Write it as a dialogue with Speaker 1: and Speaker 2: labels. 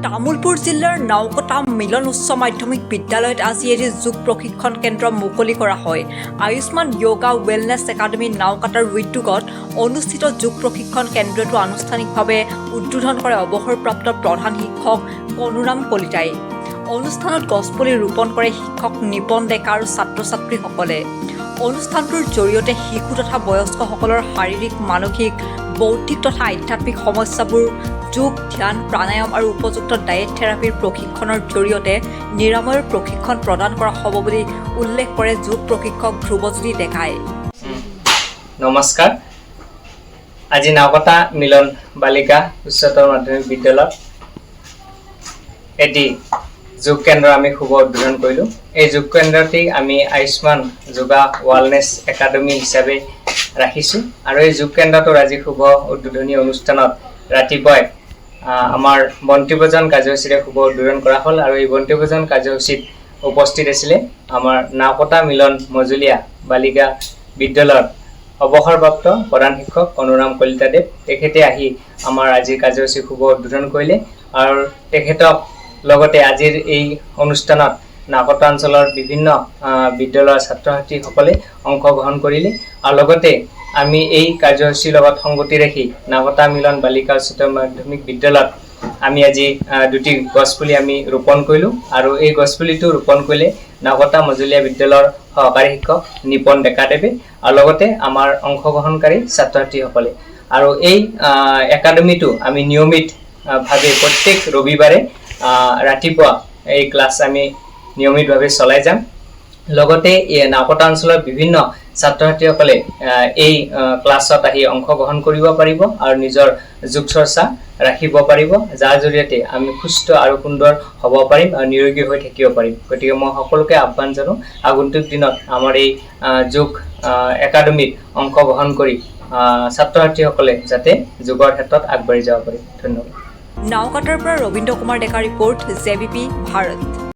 Speaker 1: তামুলপুৰ জিলাৰ নাওকটা মিলন উচ্চ মাধ্যমিক বিদ্যালয়ত আজি এটি যোগ প্ৰশিক্ষণ কেন্দ্ৰ মুকলি কৰা হয়। আয়ুষ্মান য়োগা ৱেলনেছ একাডেমী নাওকাটাৰ উদ্যোগত অনুষ্ঠিত যোগ প্ৰশিক্ষণ কেন্দ্ৰটো আনুষ্ঠানিকভাৱে উদ্বোধন কৰে অৱসৰপ্ৰাপ্ত প্ৰধান শিক্ষক কনুৰাম কলিতাই। অনুষ্ঠানত গছপুলি ৰোপণ কৰে শিক্ষক নিপন ডেকা আৰু ছাত্ৰ ছাত্ৰীসকলে। অনুষ্ঠানটোৰ জৰিয়তে শিশু তথা বয়স্কসকলৰ শাৰীৰিক, মানসিক, বৌদ্ধিক তথা আধ্যাত্মিক সমস্যাবোৰ যোগ, ধ্যান, প্ৰাণায়াম আৰু উপযুক্ত ডায়েট থেৰাপীৰ প্ৰশিক্ষণৰ জৰিয়তে নিৰাময়ৰ প্ৰশিক্ষণ প্ৰদান কৰা হ'ব বুলি উল্লেখ কৰে যোগ প্ৰশিক্ষক ধ্ৰুৱজ্যোতি ডেকাই।
Speaker 2: নমস্কাৰ। আজি নাওকটা মিলন বালিকা উচ্চতৰ মাধ্যমিক বিদ্যালয়ত এটি যোগ কেন্দ্ৰ আমি শুভ উদ্বোধন কৰিলোঁ। এই যোগ কেন্দ্ৰটি আমি আয়ুষ্মান যোগা ৱেলনেছ একাডেমী হিচাপে ৰাখিছোঁ আৰু এই যোগ কেন্দ্ৰটোৰ আজি শুভ উদ্বোধনী অনুষ্ঠানত ৰাতিপুৱাই আমাৰ বন্তি প্ৰজ্বলন কাৰ্যসূচীৰে শুভ উদ্বোধন কৰা হ'ল আৰু এই বন্তি প্ৰজ্বলন কাৰ্যসূচীত উপস্থিত আছিলে আমাৰ নাওকটা মিলন মজলীয়া বালিকা বিদ্যালয়ত অৱসৰপ্ৰাপ্ত প্ৰধান শিক্ষক অনুৰাম কলিতাদেৱ। তেখেতে আহি আমাৰ আজিৰ কাৰ্যসূচী শুভ উদ্বোধন কৰিলে আৰু তেখেতক লগতে আজিৰ এই অনুষ্ঠানত নাওকটা অঞ্চলৰ বিভিন্ন বিদ্যালয়ৰ ছাত্ৰ ছাত্ৰীসকলে অংশগ্ৰহণ কৰিলে। আৰু লগতে আমি এই কাৰ্যসূচীৰ লগত সংগতি ৰাখি নাওকটা মিলন বালিকা উচ্চতৰ মাধ্যমিক বিদ্যালয়ত আমি আজি দুটি গছপুলি আমি ৰোপণ কৰিলোঁ আৰু এই গছপুলিটো ৰোপণ কৰিলে নাওকটা মজলীয়া বিদ্যালয়ৰ সহকাৰী শিক্ষক নিপন ডেকাদেৱে আৰু লগতে আমাৰ অংশগ্ৰহণকাৰী ছাত্ৰ ছাত্ৰীসকলে। আৰু এই একাডেমীটো আমি নিয়মিত ভাৱে প্ৰত্যেক ৰবিবাৰে ৰাতিপুৱা এই ক্লাছ আমি নিয়মিতভাৱে চলাই যাম। লগতে এই নাওকটা অঞ্চলৰ বিভিন্ন ছাত্ৰ ছাত্ৰীসকলে এই ক্লাছত আহি অংশগ্ৰহণ কৰিব পাৰিব আৰু নিজৰ যোগ চৰ্চা ৰাখিব পাৰিব, যাৰ জৰিয়তে আমি সুস্থ আৰু সুন্দৰ হ'ব পাৰিম আৰু নিৰোগী হৈ থাকিব পাৰিম। গতিকে মই সকলোকে আহ্বান জনাওঁ, আগন্তুক দিনত আমাৰ এই যোগ একাডেমীত অংশগ্ৰহণ কৰি ছাত্ৰ ছাত্ৰীসকলে যাতে যোগৰ ক্ষেত্ৰত আগবাঢ়ি যাব পাৰে। ধন্যবাদ।
Speaker 1: নাওকাটাৰ পৰা ৰবীন্দ্ৰ কুমাৰ ডেকা ৰিপৰ্ট, জেবিপি ভাৰত।